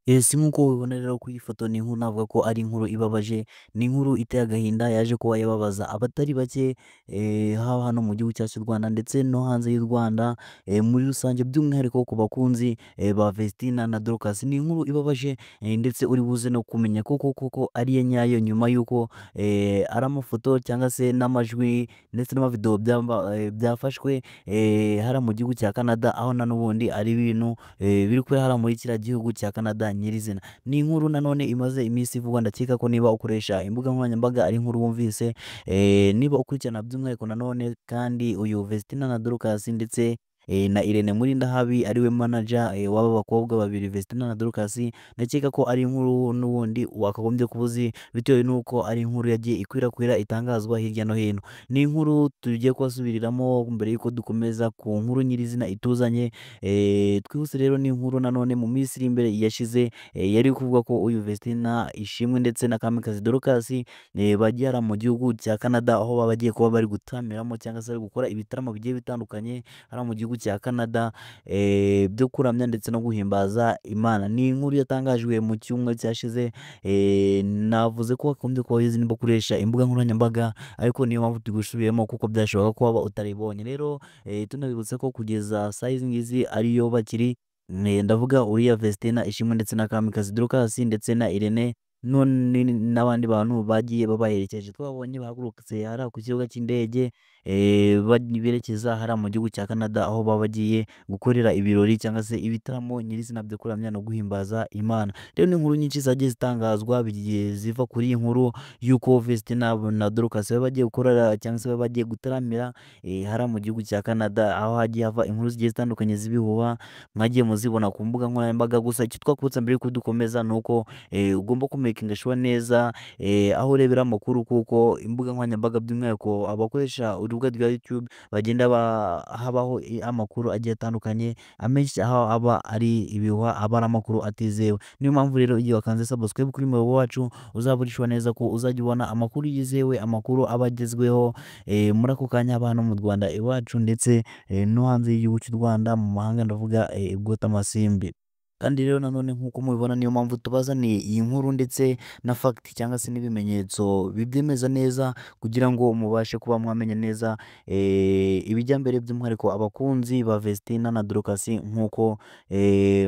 Si nk'uko ubibona rero kuri iyi foto, ni inkuru navuga ko ari inkuru ibabaje, ni inkuru iteye agahinda yaje kuba yababaza abatari bake, haba hano mu gihugu cyacu cy'u Rwanda ndetse no hanze y'u Rwanda muri rusange, by'umwihariko ku bakunzi ba Vestine na Dorcas. Ni inkuru ibabaje ndetse uri buze no kumenya koko koko ari iya nyayo nyuma y'uko ari amafoto cyangwa se n'amajwi ndetse n'amavidewo byafashwe hariya mu gihugu cya Canada, aho na n'ubundi ari ibintu biri kubera hariya muri kiriya gihugu cya Canada nyirizina. Ni inkuru nanone imaze iminsi ivugwa, ndakeka ko niba ukoresha imbuga nkoranyambaga ari inkuru wumvise, niba ukurikirana by'umwihariko nanone kandi uyu Vestine na Dorcas ndetse na Irene Murindahabi ariwe manager w'aba bakobwa babiri Vestine na Dorcas, ndakeka ko ari inkuru n'ubundi wakagombye kuba uzi bitewe n'uko ari inkuru yagiye ikwirakwira itangazwa hirya no hino. Ni inkuru tugiye kubasubiriramo mbere y'uko dukomeza ku nkuru nyirizina ituzanye. Twihuse rero, ni inkuru nanone mu minsi iri imbere yashize yari kuvuga ko uyu Vestine Ishimwe ndetse na Kamikazi Dorcas bagiye hariya mu gihugu cya Canada, aho baba bagiye kuba bari gutaramiramo cyangwa se bari gukora ibitaramo bigiye bitandukanye hariya mu gihugu cya Canada byo kuramya ndetse no guhimbaza Imana. Ni inkuru yatangajwe mu cyumweru cyashize, navuze ko wagombye kuba uyizi niba ukoresha imbuga nkoranyambaga, ariko niyo mpamvu tugusubiyemo kuko byashoboka ko waba utaribonye. Rero tunabibutsa ko kugeza saa izi ngizi ariyo bakiri, ndavuga uriya Vestine Ishimwe ndetse na Kamikazi Dorcas ndetse na Irene none n'abandi bantu bagiye babaherekeje. Twabonye bahagurutse hariya ku kibuga cy'indege berekeza hariya mu gihugu cya Canada, aho baba bagiye gukorera ibirori cyangwa se ibitaramo nyirizina byo kuramya no guhimbaza Imana. Rero ni inkuru nyinshi zagiye zitangazwa ziva kuri iyi nkuru y'uko Vestine na Dorcas baba bagiye gukorera cyangwa se baba bagiye gutaramira hariya mu gihugu cya Canada, aho hagiye hava inkuru zigiye zitandukanye z'ibihuha mwagiye muzibona ku mbuga nkoranyambaga. Gusa icyo twakubutsa mbere y'uko dukomeza ni uko ugomba kumakinga sure neza aho urebera amakuru, kuko imbuga nkoranyambaga by'umwihariko abakoresha urubuga rwa YouTube bagenda habaho amakuru agiye atandukanye, amenshi aho aba ari ibihuha, aba ari amakuru atizewe. Niyo mpamvu rero igihe wakanze subscribe kuri muyoboro wacu uzaba uri sure neza ko uzajya ubona amakuru yizewe, amakuru aba agezweho muri ako kanya, haba hano mu Rwanda iwacu ndetse no hanze y'igihugu cy'u Rwanda mu mahanga, ndavuga i Bwotamasimbi. Kandi rero nanone nk'uko mubibona, niyo mpamvu tubazaniye iyi nkuru ndetse na fact cyangwa se n'ibimenyetso bibyemeza neza, kugira ngo mubashe kuba mwamenya neza ibijya mbere, by'umwihariko abakunzi ba Vestine na Dorcas nk'uko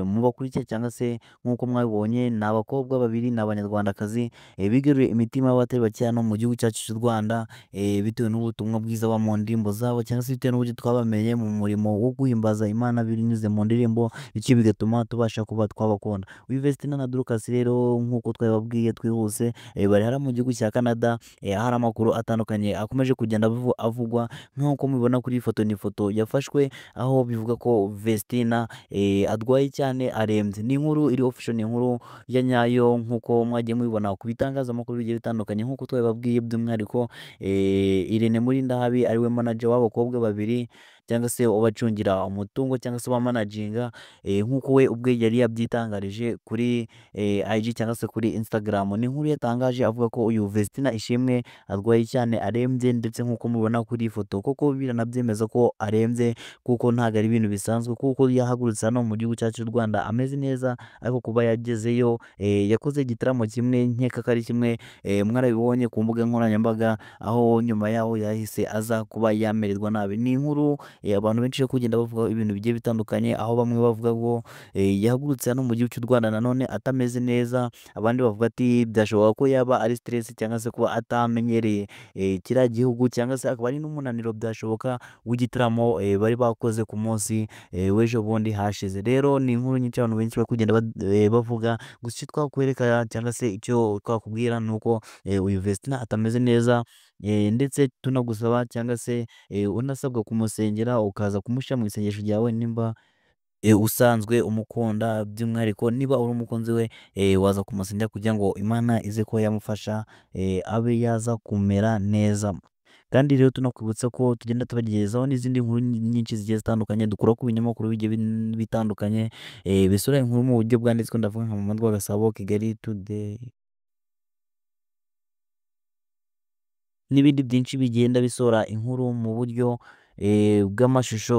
mubakurikiye cyangwa se nk'uko mwabibonye. Ni abakobwa babiri, ni abanyarwandakazi bigaruriye imitima y'abatari bake hano mu gihugu cyacu cy'u Rwanda, bitewe n'ubutumwa bwiza buba mu ndirimbo zabo cyangwa se bitewe n'uburyo twabamenye mu murimo wo guhimbaza Imana binyuze mu ndirimbo, bityo bigatuma tubasha kuba twabakunda. Uyu Vestine na Dorcas rero nk'uko twabibabwiye twihuse, bari hariya mu gihugu cya Canada, hari amakuru atandukanye akomeje kugenda avugwa nk'uko mubibona kuri iyi foto. Ni ifoto yafashwe aho bivuga ko Vestine arwaye cyane, arembye. Ni inkuru iri official, ni inkuru ya nyayo nk'uko mwagiye mubibona ku bitangazamakuru bigiye bitandukanye nk'uko twabibabwiye, by'umwihariko Irene Murindahabi ariwe manager w'abakobwa babiri cyangwa se ubacungira umutungo cyangwa se ubamanaginga, nk'uko we ubwe yari yabyitangarije kuri IG cyangwa se kuri Instagram. Ni inkuru yatangaje avuga ko uyu Vestine Ishimwe arwaye cyane, arembye, ndetse nk'uko mubibona kuri iyi foto koko biranabyemeza ko arembye, kuko ntabwo ari ibintu bisanzwe, kuko yahagurutse hano mu gihugu cyacu cy'u Rwanda ameze neza, ariko kuba yagezeyo yakoze igitaramo kimwe, nkeka ko ari kimwe mwarabibonye ku mbuga nkoranyambaga, aho nyuma yaho yahise aza kuba yamererwa nabi. Ni inkuru abantu benshi bari kugenda bavuga ibintu bigiye bitandukanye, aho bamwe bavuga ko yahagurutse hano mu gihugu cy'u Rwanda nanone atameze neza, abandi bavuga ati byashoboka ko yaba ari stress cyangwa se kuba atamenyereye kiriya gihugu, cyangwa se akaba ari n'umunaniro byashoboka w'igitaramo bari bakoze ku munsi w'ejo bundi hashize. Rero ni inkuru nyinshi abantu benshi bari kugenda bavuga. Gusa icyo twakwereka cyangwa se icyo twakubwira ni uko uyu Vestine atameze neza, ndetse tunagusaba cyangwa se unasabwa kumusengera, ukaza kumushyira mu isengesho ryawe nimba usanzwe umukunda, by'umwihariko niba uri umukunzi we waza kumusengera kugira ngo Imana ize kuba yamufasha abe yaza kumera neza. Kandi rero tunakwibutsa ko tugenda tubagezaho n'izindi nkuru nyinshi zigiye zitandukanye dukura ku binyamakuru bigiye bitandukanye bisura inkuru mu buryo bwanditswe, ndavuga nka Mama Rwagasabo, Kigali Today n'ibindi byinshi bigenda bisohora inkuru mu buryo bw'amashusho.